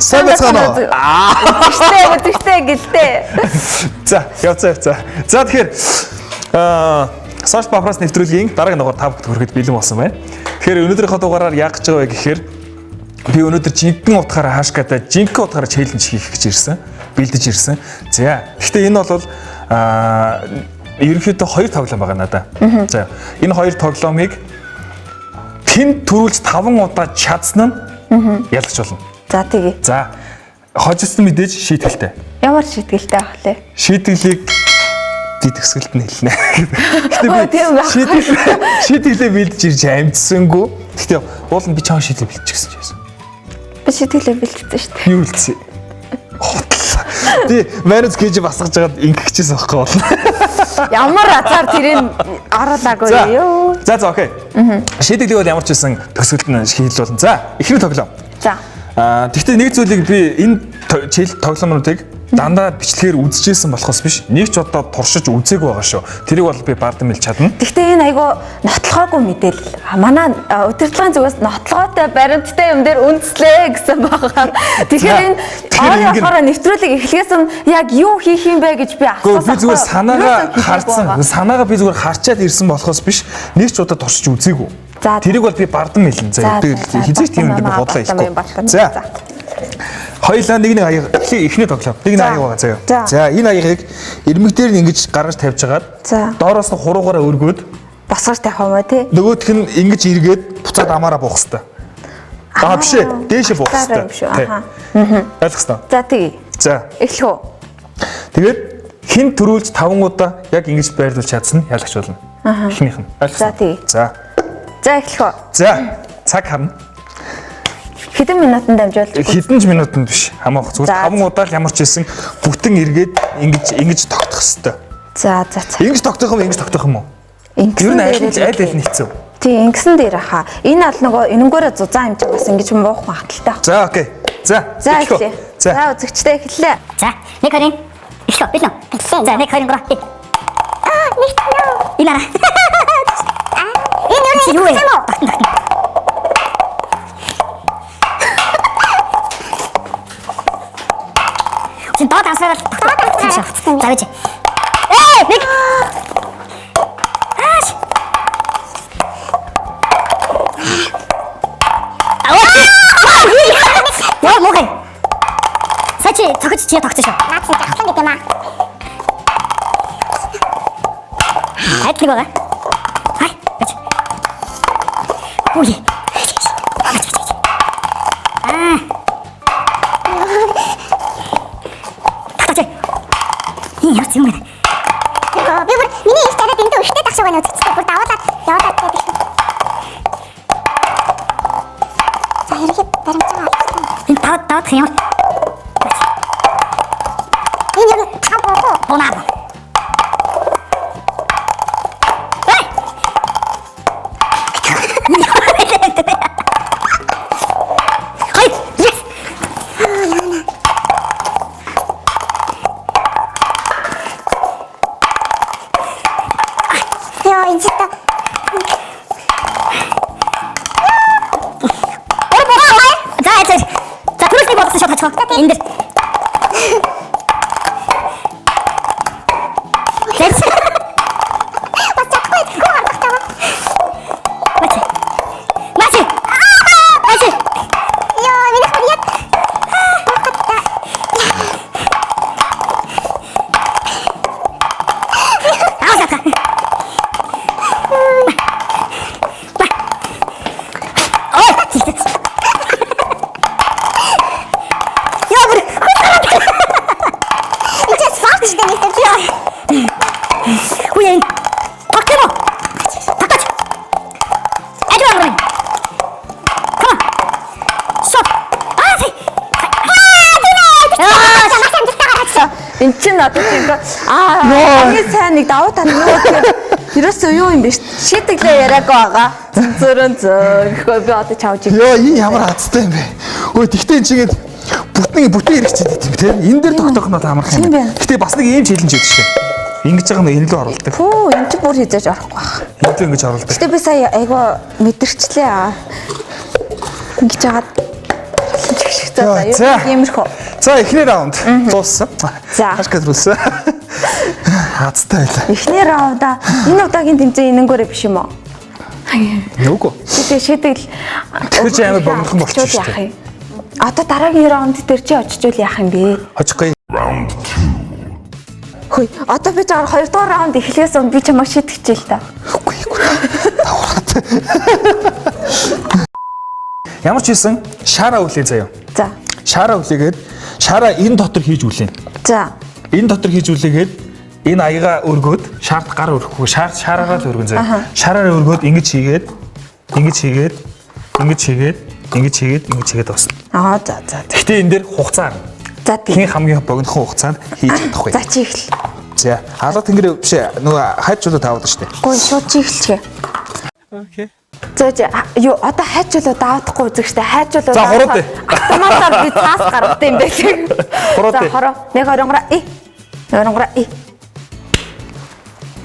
Сайн байцгаана уу? Үзэгчтэй, үзэгчтэй гэлтэй. За, явцаа явцаа. За, тэгэхээр Social Paparazzi нэвтрүүлгийн дараагийн дугаар та бүхэнд хүрэхэд бэлэн болсон байна. Тэгэхээр өнөөдрийнхөө дугаараар яах гэж байгаа вэ гэхээр би өнөөдөр жинхэнэ утгаараа хаашкатай жинхэнэ утгаараа challenge хийх гэж ирсэн. Бэлдэж ирсэн. За, гэхдээ энэ бол ерөнхийдөө хоёр тоглоом байгаа надаа. За, энэ хоёр тоглоомыг хэн түрүүлж 5 удаа чадсан нь ялагч болно. За, тэгье. За, хожигдсон мэдээж шийтгэлтэй. Ямар шийтгэлтэй авах лээ? Шийтгэлийг би төгсгөлд нь хэлнэ. Гэтэ Өө, би тийм байх. шийтгэлээ бэлдэж ирж амжсангүй. Гэтэ уул нь би чам шийтгэл бэлдчихсэн ч байсан. Би шийтгэлээ бэлдсэн шүү дээ. Юу бэлдсэн? Хутлаа. Би манайз гэж басгаж байгаад ингэхчихсэн байхгүй бол. Ямар азар тэрийг оруулаагүй За. юу? За, окей. Шийтгэлийг бол ямар ч байсан төгсгөлд нь хийлэл болно. За, эхний тоглоом. За. Гэхдээ нэг зүйлийг би энэ чил тоглоомнуудыг дандаа бичлэгээр үзчихсэн болохоос биш нэг ч удаа туршиж үзээгүй байгаа шүү. Тэрийг бол би бардам хэлж чадна. Гэхдээ энэ айгу нотлохоогүй мэдээлэл. Манай удирдлагын зүгээс нотлогоотой баримттай юм дээр үндэслээ гэсэн байгаа. Тэгэхээр энэ Тэгэхээр орын ингэн- болохоор нэвтрүүлэг эхлэхээс өмнө яг юу хийх юм бэ гэж би Гэхдээ асуусан. би зүгээр санаагаа харцсан. Санаагаа би зүгээр харчаад ирсэн болохоос биш нэг ч удаа туршиж үзээгүй. За. Тэрийг бол би бардам хэлнэ. За, би хизээч тийм юм дээр би худлаа хэлэхгүй. За. Хоёлаа нэг нэг аяг эхний тоглоом. Нэг нэг За. аяг байгаа заяа. За. За, энэ аягийг ирмэг дээр нь ингэж гаргаж тавьж хагаад За. доороос нь хуруугаараа өргөөд Босгож тавих юм уу те? нөгөөх нь ингэж эргээд буцаад амаараа буух хэвээр. Аа, биш ээ. Дээшээ буух Артаараа юм хэвээр. шүү. Аха. Ойлгосноо. За, тэгье. За. Эхлэх үү? Тэгээд хэн түрүүлж 5 удаа яг ингэж байрлуулж чадсан нь ялагч болно. Эхнийх нь. Ойлгосноо. За, тэгье. За. За, эхлэх үү? За. Цаг харна. Хэдэн минутанд дамжуулж? Хэдэн ч минутанд биш. Хамаах зүгээр За. 5 удаа л ямар ч хэлсэн бүтэн эргээд ингэж ингэж тогтох хэвээр. За, за, за. Ингэж тогтох юм, ингэж тогтох юм уу? Ингэсэн Ер нь аль дээрээ нь аль аль нь хэцүү. Тий, ингэсэн дээр хаа. Энэ ал нөгөө энэнгээрээ зузаан юм чи бас ингэж муух магадaltaй. За, окей. За. За, эхлэх үү? эхлэе. За. За, үзэгчтэй эхэллээ. За, 1 2 эхлэв. Бэлэн. За, 1 2 3. Аа, нэг Энэ ара. Энэ юу вэ? Тогтно, тогтно. Чин доод ансаар л тогтно. За гэж. Ээ, нэг. Ааш. Аа. Яа, муухай. Сая чи цохиж чи тогтсон шүү. Наад чинь жахлан гэдэг юм аа. Айд нэг байгаа. Хай. Бач. Үгүй. Аа. Татаач. Энэ яа юм бэ? Йоо, би бүр миний их тариад энд өрхтэй тах шиг байна үзэгчтэй бүр давуулаад явуулаад байдаг шүү. За, ерөнхийд баримт байгаа алхах. Энэ тав тавдах ямар Энэ ер нь тав буух уу? бунаа. Эй! Хай! Yes! Йоо, энэ ч та За за. За түрүүсний бодсон шууд хацгаа. Энэ дээр. Зэц. бас чадахгүй хүү гаргах таа. Мачи. Мачи. Мачи. Йоо, миний бүр яг буухад та. Аа сатга. Ой. Яа бүр. Энэ ч спортчтай нэг тийм. Үгүй энэ. Тогт юм уу? Тогтооч. Ажиг амрын. Come on. Shot. Аа сая. Аа Маш амжилттай гаргацсан. Эн чинь одоо чи ингээ хамгийн сайн нэг давуу тал нь юу гэхээр ерөөсөө юу юм бэ? Шийтгэлээ яриаг байгаа. Зөрөн зөр гэхгүй би одоо чавж ирнэ. Йоо, энэ ямар азтай юм бэ? Өө, тэгтээ энэ чигээд бүтэн бүтэн хэрэгчээд идэв тийм. Энэ дээр тогтоох нь бол амархан Тийм юм. байна. Гэтэ бас нэг ийм челленж өгдөө шүү дээ. Ингэж байгаа нь энэ лөө оруулдаг. Пүү, энэ чи бүр хизээж орохгүй байх. Энэ лөө ингэж оруулдаг. Гэтэ би сая айгу мэдэрчлээ. Ингэж яагаад За за За. юу иймэрхүү. За эхний раунд дууссан. За. Хаш гэтрүүлсэн. Хацтай байлаа. Эхний раунда энэ удаагийн тэмцээн энэнгүүрээ биш юм уу? Нүгөө. Тэгээ шийдэл Тэгэхээр чи амар богинохон болчих шүү дээ. Одоо дараагийн раунд дээр чи очижвол яах юм бэ? Хожихгүй. Round two. Хөөе, одоо би жаар 2 дугаар раунд эхлээс өмнө би чамайг шийтгэж л та. Үгүй үгүй. Давхраад. Ямар ч хийсэн шаараа үлээ заяа. За. Шаараа үлээгээд шаараа энэ дотор хийж үлээн. За. Энэ дотор хийж үлээгээд энэ аяга өргөөд шаард гар өрөхгүй шаар шаараараа л өргөн заяа. Шаараараа өргөөд ингэж хийгээд ингэж хийгээд ингэж хийгээд ингэж хийгээд ингэж хийгээд басна. Аа за за. за. Гэхдээ энэ дээр хугацаа харна. За тийм. Хин хамгийн богинохон хугацаанд хийж чадахгүй. За чи эхэл. За халаа тэнгэр биш ээ, нөгөө хайж чулуу таавал шүү дээ. Гүн шууд чи эхэлчихье. Окей. За чи юу одоо хайчулуу даавдахгүй үзэгчтэй хайчулуу За, хуруу дээ. Автоматар би цаас гаргад юм байлээ. Хуруу За дээ. хороо 1 2 3 и. 1 2 3 и.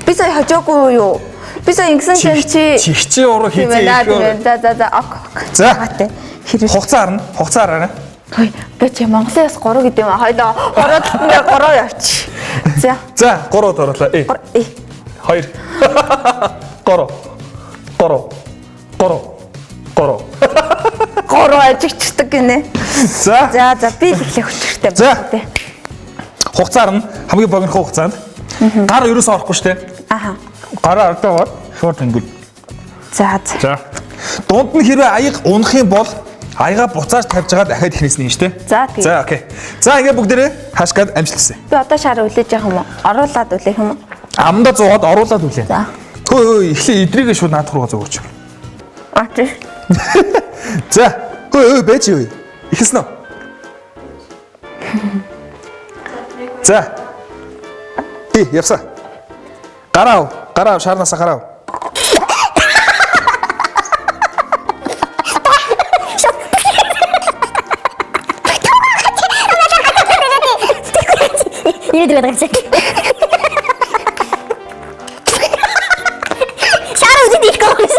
Би сая хожоогүй юу? Би сая ингэсэн чинь чи Чихчээ уруу Тийм хийзээ байна, их тийм байна. За за за ок ок. За. Гаатай. Хэрвээ Хугацаа харна. Хугацаа хараарай. Хөөе, би чи Монголын яс 3 гэдэг юм аа. Хоёлоо хороод ингээ 3 явчих. За. За 3 доорлоо. Э 3 и. 2 3 3 3 3 3 ажигчдаг гинэ. За За за би л эхлэх хүчтэй За. байна тий. хугацаа харна. Хамгийн богинохон хугацаанд. Гар ерөөсөө орохгүй шүү дээ. Аха. Гараа ардаагаар шууд ингэж. За за. За. Дунд нь хэрвээ аяг унах юм бол аяга буцааж тавьж байгаа дахиад эхнээс нь шүү дээ. За, тийм. За окей. За ингээ бүгдээрээ хашгаад амжилтсан. Би одоо шар үлээж явах юм уу? Оруулаад үлээх юм уу? Амдаа зуугаад оруулаад үлээ. За. Хөө хөө эхлээ идрийгээ шууд наадах руугаа зөөгөөч. А тий. За. Хөө хөө байж юу. Эхэлсэн үү? За. Би явсан. Гараа ав. Гараа ав шаарнаасаа гараа ав. Ирээд ирээд байгаа юм. Шаараа үзээд ирэх гэж.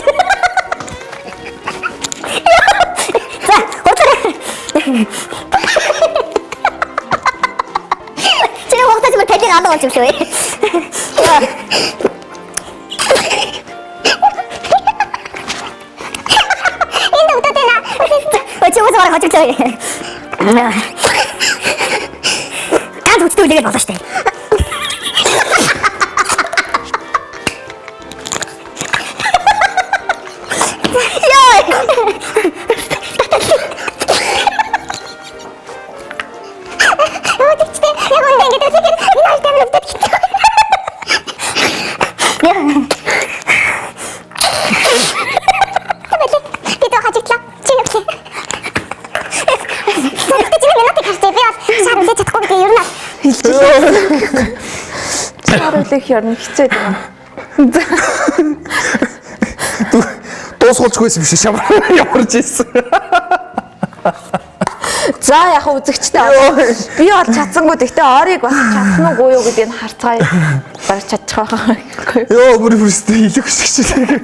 За, хуцаа. Чи хугацаа зүгээр талийг алга болж юм шиг бай. Энд өгдөд байна. Чи уусаа бараг хожигч байгаа. Ганц үстэй үлээгээд болоо штэ. Йоо тэгчтэй. Яг үнэ ингэж үлээгээд энэ хоёр тамир өвдөд хэцүү. Би доо хажигдлаа. Чи явчих. Тэгэхдээ чи минутыг харчээ. Би бол шар үлээж чадахгүй гэдэг ер нь бол Шар үлээх юм хэцүү юм. Дуусгуулчихгүйсэн юм шиг шамар ямарч ийсэн. За яг үзэгчтэй би бол чадсангүй гэхдээ орыг бас чадах нь уу юу гэдгийг харцгаая. Бараг чадчих واخ. Йоо бүр бүрстэй илэх хүсэж байна.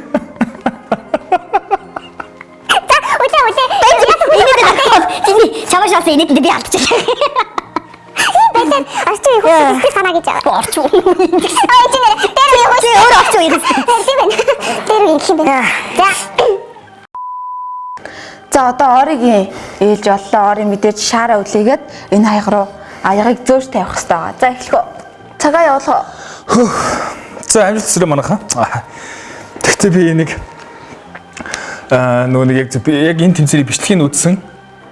Үлээ үлээ. Чиний чамаа шаасан инээд би алдчихлаа. Байлаа. Орчин үеийн хүүхдийн санаа гэж байгаа. Орчин. Аа чи нэр дээр үеийн хүүхд. Чи өөр орчин үеийн Тийм байна. Дээр үеийн гэх юм байна. За. За одоо оригийн ээлж боллоо. Орын мэдээж шаараа үлээгээд энэ хаяг руу аягыг зөөж тавих хэрэгтэй байгаа. За эхлэх үү. Цагаа явуулах уу? За амжилт хүсье манайхаа. Тэгтээ би энийг нөгөө нэг яг би яг энэ тэмцээний бичлэгийг үзсэн.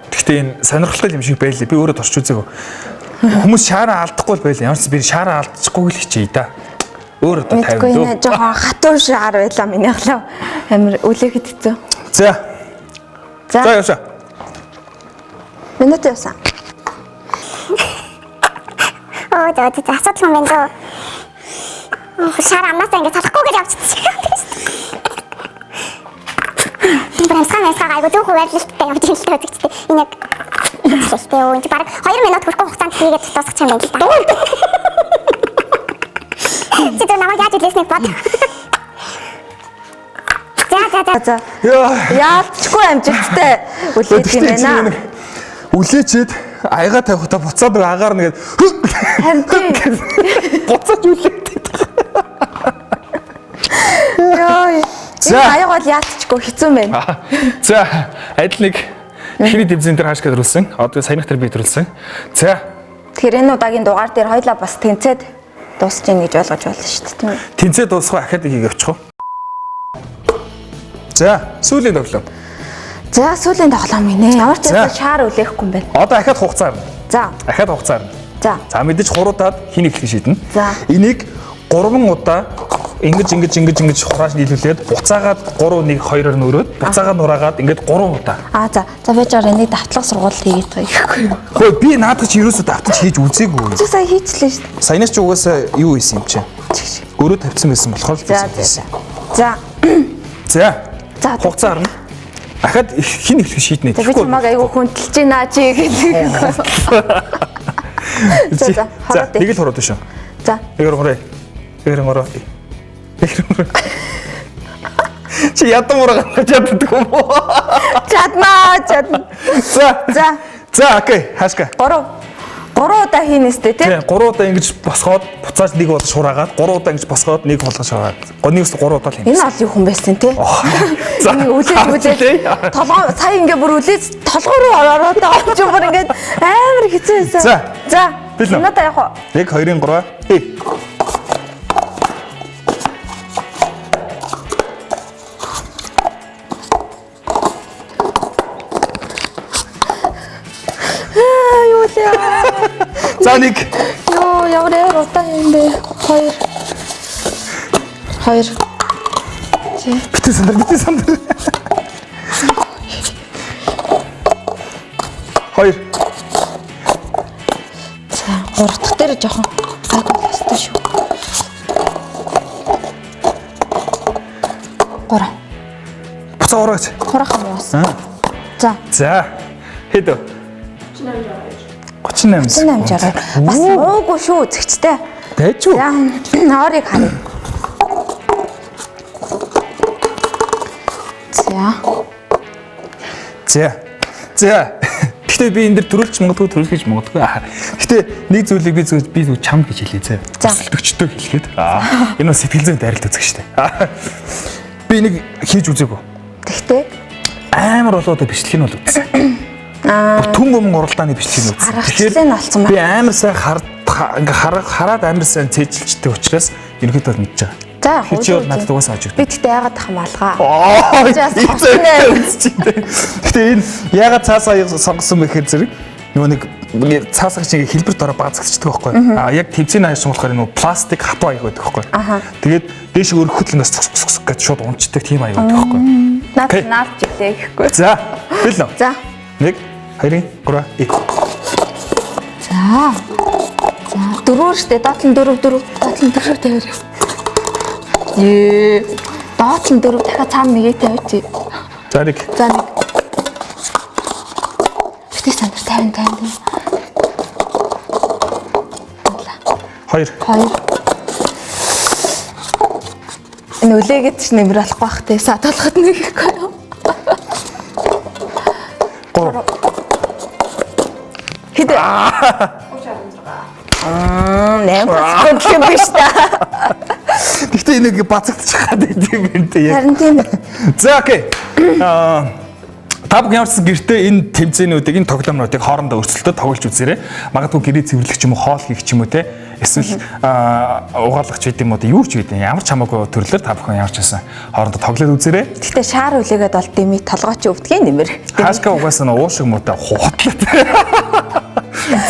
Тэгтээ энэ сонирхолтой юм шиг байлээ. Би өөрөө турч үзээгүй. Хүмүүс шаараа алдахгүй л байлаа. Ямар ч би шаараа алдчихгүй л хичээе да. Өөр одоо Мэдгүй 50 нэ дөө. жоохон хатуу шаар байлаа минийх л амар үлээхэд хэцүү. За. За За явшаа. минут явсан. Оо за за асуудал юм байна дөө. Шар амнасаа ингэ салахгүй гэж явчихсан. Энэ амсгаа амсгаа айгу зөв хуваарлалттай явж юм л та үзэгчтэй. Энэ яг хэлтэй өө энэ чи баг 2 минут хүрэхгүй хугацаанд хийгээд дуусгах юм байна л да. Чи зөв намайг яаж үлээснийг бод. За за за. За Яа. яалтчгүй амжилттай үлээж юм Тэгтээ байна. нэг Үлээчээд аяга тавихтаа буцаад нэг агаар нэгээд Харин тийм. буцаж үлээд. Йой. За. Энэ аяг бол яалтчгүй хэцүү байна. За, адил нэг эхний тэмцээн дээр хаашгаа төрүүлсэн. Одоо саяных дээр би төрүүлсэн. За, Тэгэхээр энэ удаагийн дугаар дээр хоёлаа бас тэнцээд дуусч гин гэж ойлгож байна шүү дээ, тийм үү? тэнцээ дуусах ахаад нэг явчих уу? За, сүүлийн тоглоом. За, сүүлийн тоглоом гинэ. Ямар ч За. байсан шаар үлээхгүй юм байна. Одоо ахаад хугацаа харна. За. Ахаад хугацаа харна. За. За мэдээж хуруудаад хин эхлэх шийднэ. За. Энийг 3 удаа ингэж ингэж ингэж ингэж хурааж нийлүүлээд буцаагаад 3 1 2-оор нөрөөд буцаагаад нураагаад ингээд 3 удаа. Аа за. За байж байгаа энийг давтлага сургууль хийгээд байгаа гэхгүй юу? Хөөе би наадах чи ерөөсөө давтаж хийж үзээгүй. Чи сая хийчлээ шүү дээ. Саянаас чи угаасаа юу хийсэн юм чи? Өрөө тавьсан байсан болохоор л би За сайн за. хийсэн. За. За. За. Хугацаа харна. Ахаад хин эхлэх шийднэ. За би чамайг айгүй хүндэлж байна чи гэдэг. За за. За Хороод. нэг л хурууд шүү. За. Нэг хураа. Нэг хураа. Нэг хураа. Чи ядан мураа гаргаж чаддаг юм уу? Чаднаа чадна. За. За. За окей, хаашка. 3. 3 удаа хийнэстэй тий? Тийм, 3 удаа ингэж босгоод буцааж нэг болгож шураагаад, 3 удаа ингэж босгоод нэг болгож шураагаад. Гонигс 3 удаа л юм. Энэ бол юу хүн байсан тий? За. Энийг үлээж үлээж толгой сая ингээ бүр үлээж толгой руу ороод байгаа юм чи бүр ингээд амар хэцүү байсан. За. За. Бэлэн үү? Надаа явах уу? 1 2 3. Хей. Аа юу лээ. За нэг. Йоо ямар амар удаан юм бэ? 2 2 Битэн сандар, битэн сандар. 2. За 3 дахь дээр жоохон гайгүй бастай шүү. 3. Буцаа орооч. 3 юм уус. За. За. Хэд вэ? 38. 38 60. Бас муугүй шүү үзэгчтэй. Дайжуу. За орыг харъя. За. За. За. Гэтэ би энэ дэр төрүүлж магадгүй, төрүүлж магадгүй. Гэтэ нэг зүйлийг би зүгээр би зүгээр чамд гэж хэлье зэ. За. Өсөлтөгчтэй хэлэхэд. Энэ бас сэтгэл зүйн дайралт үзэх штэ. Би нэг хийж үзээгүй. Тэгтээ Амар болоод бичлэг нь бол үзсэн. Аа. Түн гомн уралдааны бичлэг нь үзсэн. Аргачлал нь олцсон байна. Би амар сайн ингээ хараад амар сайн цээжилжтэй учраас ерөнхийдөө бол мэдж байгаа. За Тэр чи бол надад угаасаа хожигдсон. Би тэгтээ яагаад тах юм алгаа. Аа. Just хотнэ. Гэтэ энэ ягаад цаас аяг сонгосон бэ гэхээр зэрэг нөгөө нэг цаас аяг чинь хэлбэр дороо баазгдчихдаг байхгүй. Аа яг тэмцээний аяг болохоор нөгөө пластик хатуу аяг байдаг байхгүй. Тэгээд дээш өргөхөд л ингээс цук цук цук гэж шууд унцдаг тийм аяг байдаг байхгүй. Наад Окей. наалж илээ гэхгүй. За, бэлэн. За. 1 2 3 1. За. За, дөрөөр штэ, доотлон дөрөв дөрөв, доотлон дөрөв тавиар. Ее. Доотлон дөрөв дахиад цаана нэгийг тавьчих. За нэг. За нэг. Битгий сандар 50 50. 2. 2. Энэ үлээгээд ч нэмэр болохгүй бах те. Сатуулахад нэг ихгүй юу? 3. Хэд? 36. 8 секунд юм биш та. Гэхдээ энэ нэг бацагдчих гад юм байна те. яг. Харин тийм ээ. За окей. Та бүхэн ямар ч гэсэн гэртээ энэ тэмцээнүүдийг, энэ тоглоомнуудыг хоорондоо өрсөлдөд тоглож үзээрэй. Магадгүй гэрээ цэвэрлэх ч юм уу, хоол хийх ч юм уу те. Эсвэл угаалгах ч гэдэм юм уу, юу ч гэдэм. Ямар ч хамаагүй төрлөөр та бүхэн ямар ч байсан хоорондоо тоглоод үзээрэй. Гэхдээ шаар үлээгээд бол дими толгой чи өвдгийн нэмэр. Хаашка угаасаа нөө уушиг муутай хуутлаа.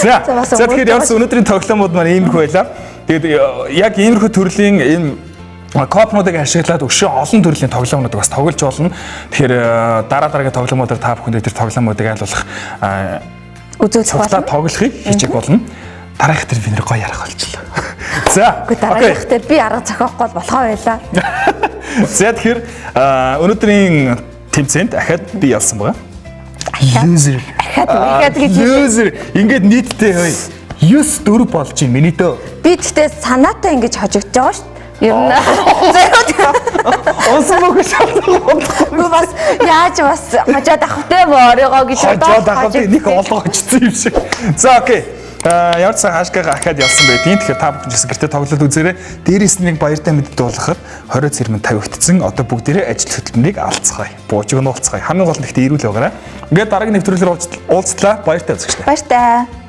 За. За, бас За тэгэхээр ямар ч өнгөрдөг. өнөөдрийн тоглоомууд маань иймэрхүү байлаа. Тэгээд яг иймэрхүү төрлийн ийм копнуудыг ашиглаад өшөө олон төрлийн тоглоомнуудыг бас тоглож болно. Тэгэхээр дараа дараагийн тоглоомуудаар та бүхэндээ тэр тоглоомуудыг аль болох Үзүүлэх цуглаа болно. тоглохыг хичээх болно. Дараагийнх дээр би нэр гоё ярах болчихлоо. За. Үгүй дараагийнх дээр би арга зохиохгүй бол болохоо байлаа. За тэгэхээр өнөөдрийн тэмцээнд ахаад би ялсан байгаа. Loser. Дахиад дахиад гэж хэлээ. Loser. Ингээд нийтдээ хөөе 9-4 болж байна миний дөө. Би тэгтээ санаатай ингэж хожигдож байгаа шүү дээ. Ер нь зориуд Унсан мөгөж шалгах. би бас яаж бас хожоод авах те моорыгоо гэж Хожоод авах нэг олон хожсон юм шиг. За окей. Аа ямар ч сан хаашгаа ахаад ялсан байдیں۔ Тэгэхээр та бүхэн ч гэсэн гэртээ тоглолт үзээрэй. Дээрээс нь нэг баяртай мэдээ дуулгахад 20 цэрмэн тавигдсан. Одоо бүгдээрээ ажил хөдөлмөрийг алцгаая. Буужиг нь уулцгаая. Хамгийн гол нь гэхдээ эрүүл байгаарай. Ингээд дараагийн нэвтрүүлгээр уулзлаа. Баяртай үзэгчдээ. Баяртай.